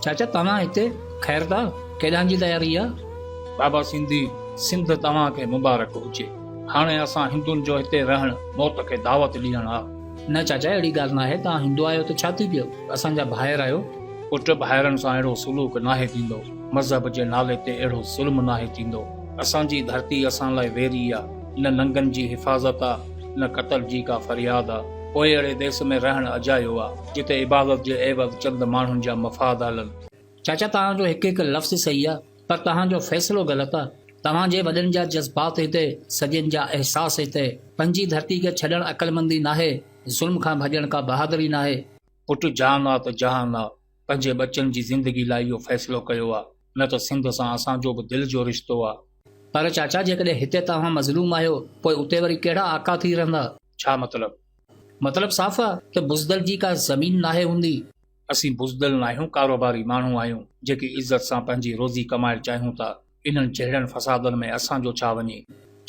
چاچا توهان هتي خير ته ڪيڏانهن جي تياري آ؟ بابا سنڌي، سنڌ توهان کي مبارڪ هجي. هاڻي اسان هندن جو هتي رهڻ موت کي دعوت ڏيڻ آ. نه چاچا اهڙي ڳالهه ناهي، توهان هندو آهيو ته ڇا ٿي پيو، اسان جا ڀائر آهيو. پٽ ڀائرن سان اهڙو سلوڪ ناهي ٿيندو، مذهب جي نالي تي اهڙو ظلم ناهي ٿيندو. اسان جي ڌرتي اسان لاء ويري آ، نه ننگن جي حفاظت آ، نه قتل جي ڪا فرياد آ. پوء اهڙي ديس ۾ رهڻ اجايو آ، جتي عبادت جي عيوض چند ماڻهن جا مفاد هلن. چاچا توهان جو هڪ هڪ لفظ صحيح آ پر توهان جو فيصلو غلط آ. توهان جي وڏن جا جذبات هتي، صدين جا احساس هتي. پنهنجي ڌرتي کي ڇڏڻ عقلمندي ناهي، ظلم کان ڀڄڻ ڪا بهادري ناهي. پٽ جان آ ته جهان آ، پنهنجي ٻچن جي زندگي لاء اهو فيصلو ڪيو آ، نه ته سنڌ سان اسان جو به دل جو رشتو آ. پر چاچا جيڪڏهن هتي توهان مظلوم آهيو پوء اتي وري ڪهڙا آقا ٿي رهندا؟ ڇا مطلب؟ مطلب صاف آ ته بزدل جي ڪا زمين ناهي هوندي. اسين بزدل ناهيون ڪاروباري ماڻهو آهيون جيڪي عزت سان پنهنجي روزي ڪمائڻ چاهيون ٿا انهن جهڙن فسادن ۾ اسان جو ڇا وڃي.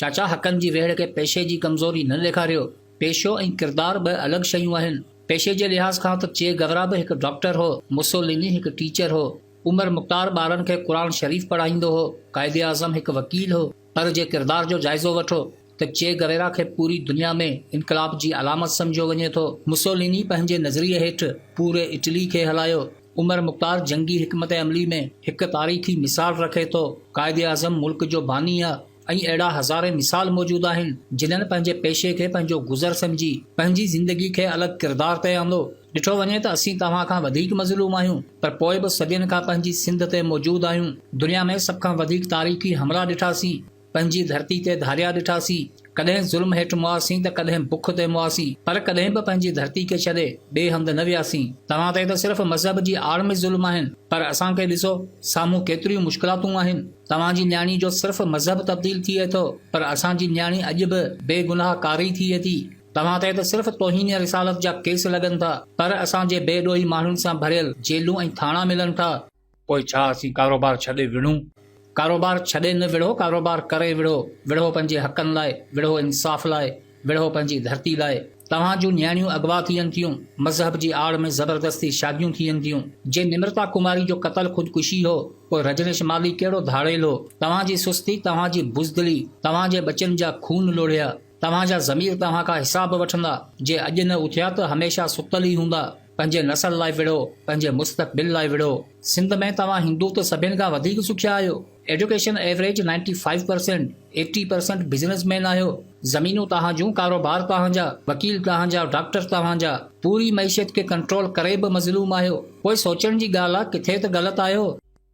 چاچا حقن جي ويڙهه کي پيشي جي ڪمزوري نه ڏيکاريو. پيشو ۽ ڪردار ٻه الڳ شيون آهن. پيشي جي لحاظ کان ته چي گورا به هڪ ڊاڪٽر هو، مسوليني هڪ ٽيچر هو، عمر مختار ٻارن کي قرآن شريف پڙهائيندو هو، قائداعظم هڪ وڪيل هو، پر جي ڪردار جو جائزو وٺو ته چي گويرا کي پوري دنيا ۾ انقلاب جي علامت سمجهيو وڃي ٿو. مسوليني پنهنجي نظريي هيٺ پوري اٽلي کي هلايو. عمر مختار جنگي حڪمت عملي ۾ هڪ تاريخي مثال رکي ٿو. قائداعظم ملڪ جو باني آ ۽ اهڙا هزارين مثال موجود آهن جنھن پنهنجي پيشي کي پنهنجو گذر سمجهي پنهنجي زندگي کي الڳ ڪردار تي آندو. ڏٺو وڃي ته اسين توهان کان وڌيڪ مظلوم آهيون پر پوء به صدين کان پنهنجي سنڌ تي موجود آهيون. دنيا ۾ سڀ کان وڌيڪ تاريخي حملا ڏٺاسين، پنهنجي ڌرتي تي ڌاريا ڏٺاسين، ڪڏهن ظلم هيٺ مئاسين ته ڪڏهن بک تي مئاسين پر ڪڏهن به پنهنجي ڌرتي کي ڇڏي ٻئي هنڌ نه وياسين. توهان تي ته صرف مذهب جي آڙ ۾ ظلم آهن پر اسان کي ڏسو سامهون ڪيتريون مشڪلاتون آهن. توهان جي نياڻي جو صرف مذهب تبديل ٿئي ٿو پر اسان جي نياڻي اڄ به بيگناهه ڪاري ٿئي ٿي. توهان تي ته صرف توهين رسالت جا ڪيس لڳن ٿا پر اسان جي بي ڏوهي ماڻهن سان ڀريل جيلون ۽ ٿاڻا ملن ٿا. پوء ڇا اسين ڪاروبار ڇڏي وڙهون؟ ڪاروبار ڇڏي نه وڙهو، ڪاروبار ڪري وڙهو، وڙهو پنهنجي حقن لاء، وڙهو انصاف لاء، وڙهو پنهنجي ڌرتي لاء. توهان جون نياڻيون اغوا ٿين ٿيون، مذهب جي آڙ ۾ زبردستي شاديون ٿين ٿيون. جي نمرتا ڪماري جو قتل خودڪشي هو، پوء رجنيش مالهي ڪهڙو ڌاڙيل هو؟ توهان جي سستي، توهان جي بزدلي، توهان جي ٻچن جا خون لوڙهيا. توهان جا ضمير توهان کان حساب وٺندا، جي اڄ نه اٿيا ته هميشه ستل ئي هوندا. پنهنجي نسل لاء وڙهو، پنهنجي مستقبل لاء وڙهو. سنڌ ۾ توهان هندو ته سڀين کان وڌيڪ سکيا آهيو. Education average ninety five percent, eighty percent business man آهيو. زمينون توهان جون، ڪاروبار توهان جا، وڪيل توهان جا، ڊاڪٽر توهان جا. پوري معيشت کي ڪنٽرول ڪري به مظلوم آهيو. پوء سوچڻ جي ڳالهه آ ڪٿي ته غلط آهيو.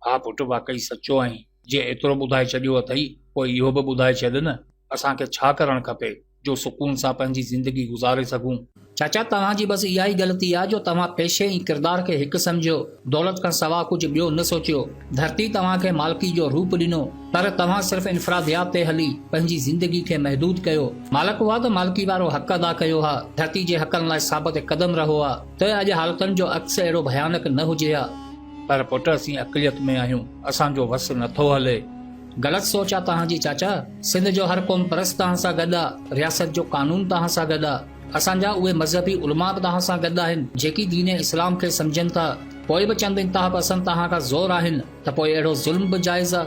ها پٽ واقعي سچو آهين. جي ايترو ٻڌائي ڇڏيو اٿئي پوء اهو به ٻڌائي ڇڏ نه. اسان کي ڇا ڪرڻ کپي جو سڪون سان پنهنجي زندگي گذاري سگهون؟ چاچا توهان جي بس اها ئي غلطي آ جو توهان پيشي ۽ ڪردار کي هڪ سمجهيو، دولت کان سوا ڪجهه ٻيو نه سوچيو. ڌرتي توهان کي مالڪي جو روپ ڏنو، پر توهان صرف انفراديات تي هلي پنهنجي زندگي کي محدود ڪيو. مالڪ هئا ته مالڪي وارو حق ادا ڪيو ها، ڌرتي جي حقن لاء ثابت قدم رهو ها ته اڄ حالتن جو عڪس اهڙو ڀيانڪ نه هجي ها. پر پٽ اسين اقليت ۾ آهيون، اسان جو وس نٿو هلي. غلط سوچ آ توهان جي چاچا. سنڌ جو هر قوم پرست توهان سان گڏ آ، رياست جو قانون توهان سان گڏ آ، اسان جا اهي مذهبي علماء به توهان سان گڏ آهن جيڪي دين اسلام کي سمجهن ٿا، پوء به چند انتها پسند توهان کان زور آهن ته پوء اهڙو ظلم به جائز آ.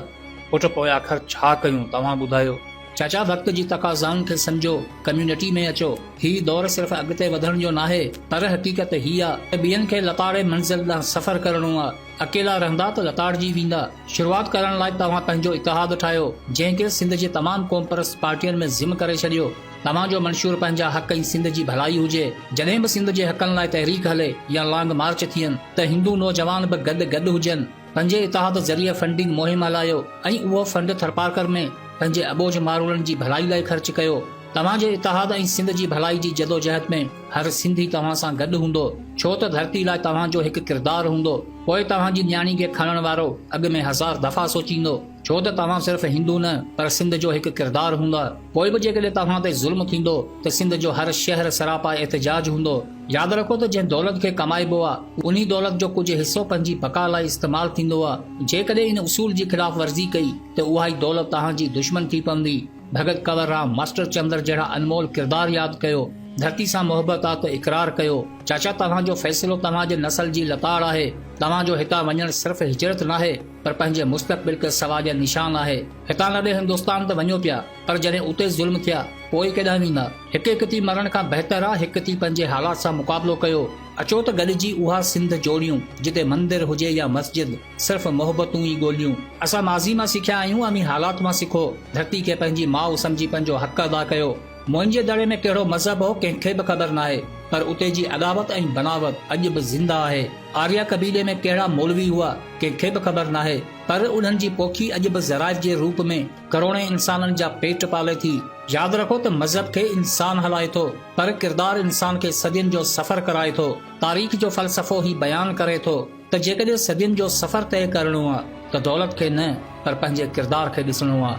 پٽ پوء آخر ڇا ڪيون توهان ٻڌايو. چاچا وقت جي تقاضائن کي سمجهو، ڪميونٽي ۾ اچو، هي دور صرف اڳتي وڌڻ جو ناهي پر حقيقت هي آ ته ٻين کي لتاڙي منزل ڏانهن سفر ڪرڻو آ. اڪيلا رهندا ته لتاڙجي ويندا. شروعات ڪرڻ لاء توهان پنهنجو اتحاد ٺاهيو، جنهن کي سنڌ جي تمام قومپرست پارٽين ۾ ضم ڪري ڇڏيو. توهان جو منشور پنهنجا حق ۽ سنڌ جي ڀلائي هجي. جڏهن به سنڌ جي حقن لاء تحريڪ هلي يا لانگ مارچ ٿين ته هندو نوجوان به گڏ گڏ هجن. پنهنجي اتحاد ذريعي فنڊنگ مهم هلايو ۽ اهو فنڊ ٿرپارڪر ۾ پنهنجي اٻوجهه ماروئڙن جي ڀلائي لاء خرچ ڪيو. توهان جي اتحاد ۽ سنڌ جي ڀلائي جي جدوجهد ۾ هر سنڌي توهان سان گڏ هوندو، ڇو ته ڌرتي لاء توهان جو هڪ ڪردار هوندو. پوء توهان جي نياڻي کي کڻڻ وارو اڳ ۾ هزار دفعا سوچيندو، ڇو ته توهان صرف هندو نه پر سنڌ جو هڪ ڪردار هوندا. پوء به جيڪڏهن توهان تي ظلم ٿيندو ته سنڌ جو هر شهر سراپا احتجاج هوندو. ياد رکو ته جنهن دولت کي ڪمائبو آ، انهي دولت جو ڪجهه حصو پنهنجي بقا لاء استعمال ٿيندو آ. جيڪڏهن ان اصول جي خلاف ورزي ڪئي ته اها ئي دولت توهان جي دشمن ٿي پوندي. ڀڳت ڪنور رام، ماسٽر چندر جهڙا انمول ڪردار ياد ڪيو. ڌرتي سان محبت آ ته اقرار ڪيو. چاچا توهان جو فيصلو توهان جي نسل جي لتاڙ آهي. توهان جو هتان وڃڻ صرف هجرت ناهي پر پنهنجي مستقبل کي سواليه نشان آهي. هتان لڏي هندستان ته وڃو پيا پر جڏهن اتي ظلم ٿيا پوء ڪيڏانهن ويندا؟ هڪ هڪ ٿي مرڻ کان بهتر آ هڪ ٿي پنهنجي حالات سان مقابلو ڪيو. اچو ته گڏجي اها سنڌ جوڙيون جتي مندر هجي يا مسجد صرف محبتون ئي ڳوليون. اسان ماضي مان سکيا آهيون اوهين حالات مان سکو. ڌرتي کي پنهنجي ماء سمجهي پنهنجو حق ادا ڪيو. موئن جي دڙي ۾ ڪهڙو مذهب هو ڪنهن کي به خبر ناهي پر اتي جي اڏاوت ۽ بناوت اڄ به زنده آهي. آريا قبيلي ۾ ڪهڙا مولوي هئا ڪنهن کي به خبر ناهي پر انهن جي پوکي اڄ به زراعت جي روپ ۾ ڪروڙين انسانن جا پيٽ پالي ٿي. ياد رکو ته مذهب کي انسان هلائي ٿو پر ڪردار انسان کي صدين جو سفر ڪرائي ٿو. تاريخ جو فلسفو هي بيان ڪري ٿو ته جيڪڏهن صدين جو سفر طئي ڪرڻو آ ته دولت کي نه پر پنهنجي ڪردار کي ڏسڻو آ.